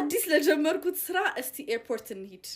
አዲስ ለጀመርኩት ስራ እስቲ airport እንሂድ።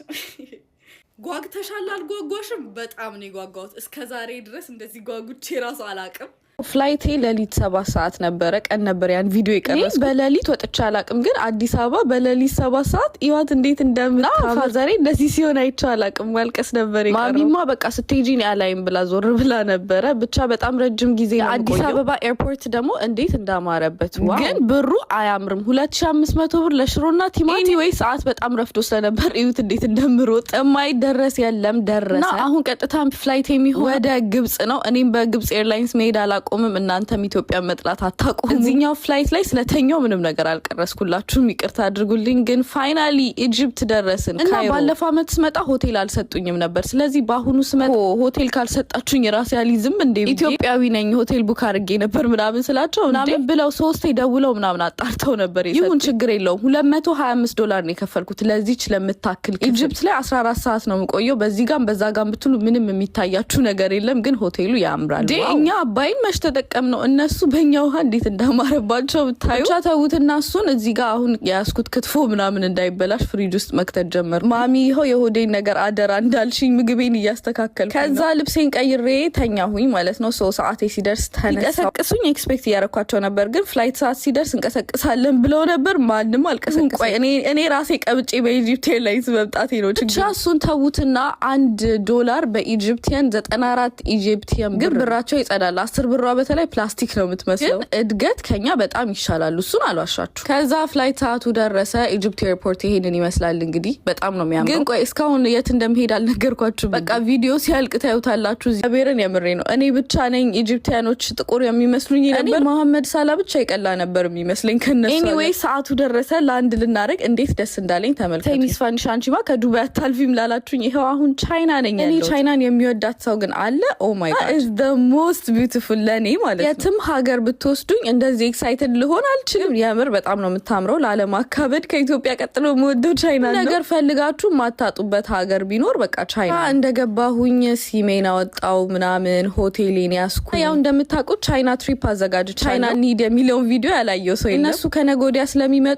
ጓግተሻል? አልጓጓሽም? በጣም ነው የጓጓሁት። እስከ ዛሬ ድረስ እንደዚህ ጓጉቼ ራሱ አላቅም። Flight ኤ ሌሊት 7 ሰዓት ነበረ። ቀን ነበር ያን ቪዲዮ የቀረጽኩት። በሌሊት ወጥቼ አላቅም፣ ግን አዲስ አበባ በሌሊት 7 ሰዓት እዩዋት እንዴት እንደምታምር። ፋዘሬ እንደዚህ ሲሆን አይቼው አላቅም። ማልቀስ ነበር የቀረው። ማሚማ በቃ ስትሄጂ እኔ አላይም ብላ ዞር ብላ ነበረ። ብቻ በጣም ረጅም ጊዜ ነው። አዲስ አበባ airport ደግሞ እንዴት እንዳማረበት፣ ግን ብሩ አያምርም። 2500 ብር ለሽሮና ቲማቲም። Anyway ሰዓት በጣም ረፍዶ ስለነበር እዩት እንዴት እንደምሮጥ። የማይደረስ የለም፣ ደረሰ። እና አሁን ቀጥታ flight የሚሆን ወደ ግብጽ ነው። እኔም በግብጽ Airlines መሄድ አላቆምም። እናንተም ኢትዮጵያ መጥላት አታቆሙ። እዚኛው flight ላይ ስለተኛው ምንም ነገር አልቀረጽኩላችሁም፣ ይቅርታ አድርጉልኝ። ግን finally Egypt ደረስን። እና ባለፈው አመት ስመጣ ሆቴል አልሰጡኝም ነበር። ስለዚህ በአሁኑ ስመጣ ሆቴል ካልሰጣችሁኝ ራሴ አልይዝም እንዴ፣ ኢትዮጵያዊ ነኝ፣ ሆቴል book አድርጌ ነበር ምናምን ስላቸው ምናምን ብለው ሶስቴ ደውለው ምናምን አጣርተው ነበር። ይሁን ችግር የለውም። 225 ዶላር ነው የከፈልኩት ለዚች ለምታክል። Egypt ላይ 14 ሰዓት ነው የምቆየው። በዚህ ጋም በዛ ጋም ብትሉ ምንም የሚታያችሁ ነገር የለም። ግን ሆቴሉ ያምራል። እኛ አባይን መች ተጠቀም ነው፣ እነሱ በእኛ ውሃ እንዴት እንዳማረባቸው ብታዩ። ብቻ ተዉትና እሱን እዚህ ጋር አሁን የያዝኩት ክትፎ ምናምን እንዳይበላሽ ፍሪጅ ውስጥ መክተት ጀመር። ማሚ ይኸው የሆዴን ነገር አደራ እንዳልሽኝ ምግቤን እያስተካከልኩ፣ ከዛ ልብሴን ቀይሬ ተኛሁኝ ማለት ነው። So ሰዓቴ ሲደርስ ተነሳሁ። ይቀሰቅሱኝ expect እያረኳቸው ነበር፣ ግን flight ሰዓት ሲደርስ እንቀሰቅሳለን ብለው ነበር። ማንም አልቀሰቅሰኝ። ቆይ እኔ ራሴ ቀብጬ በ Egypt Airlines መምጣቴ ነው። ብቻ እሱን ተዉትና 1 ዶላር በ Egyptian 94 Egyptian፣ ግን ብራቸው ይጸዳል። 10 ብሯ በተለይ ፕላስቲክ ነው የምትመስለው። ግን እድገት ከኛ በጣም ይሻላሉ። እሱን አልዋሻችሁ። ከዛ flight ሰዓቱ ደረሰ። Egypt airport ይሄንን ይመስላል እንግዲህ፣ በጣም ነው የሚያምረው። ግን ቆይ፣ እስካሁን የት እንደምሄድ አልነገርኳችሁ። በቃ ቪዲዮ ሲያልቅ ታዩታላችሁ። እግዚአብሔርን የምሬ ነው። እኔ ብቻ ነኝ Egyptian ኦች ጥቁር የሚመስሉኝ ነበር። መሐመድ ሳላ ብቻ የቀላ ነበር የሚመስለኝ ከነሱ። Anyway ሰዓቱ ደረሰ። Land ልናደርግ እንዴት ደስ እንዳለኝ ተመልከቱ። ሚስ ፋንዲሻ አንቺማ ከዱባይ አታልፊም ላላችሁኝ ይኸው አሁን ቻይና ነኝ። እኔ ቻይናን የሚወዳት ሰው ግን አለ? Oh my God, is the most beautiful ለእኔ ማለት ነው። የትም ሀገር ብትወስዱኝ እንደዚህ excited ልሆን አልችልም። የምር በጣም ነው የምታምረው። ላለማካበድ ከኢትዮጵያ ቀጥሎ የምወደው ቻይና ነው። ነገር ፈልጋችሁ የማታጡበት ሀገር ቢኖር በቃ ቻይና። እንደገባሁኝ ሲሜን አወጣው ምናምን፣ ሆቴሌን ያስኩ። ያው እንደምታውቁት ቻይና trip አዘጋጅ፣ ቻይና need የሚለውን ቪዲዮ ያላየው ሰው፣ እነሱ ከነገ ወዲያ ስለሚመጡ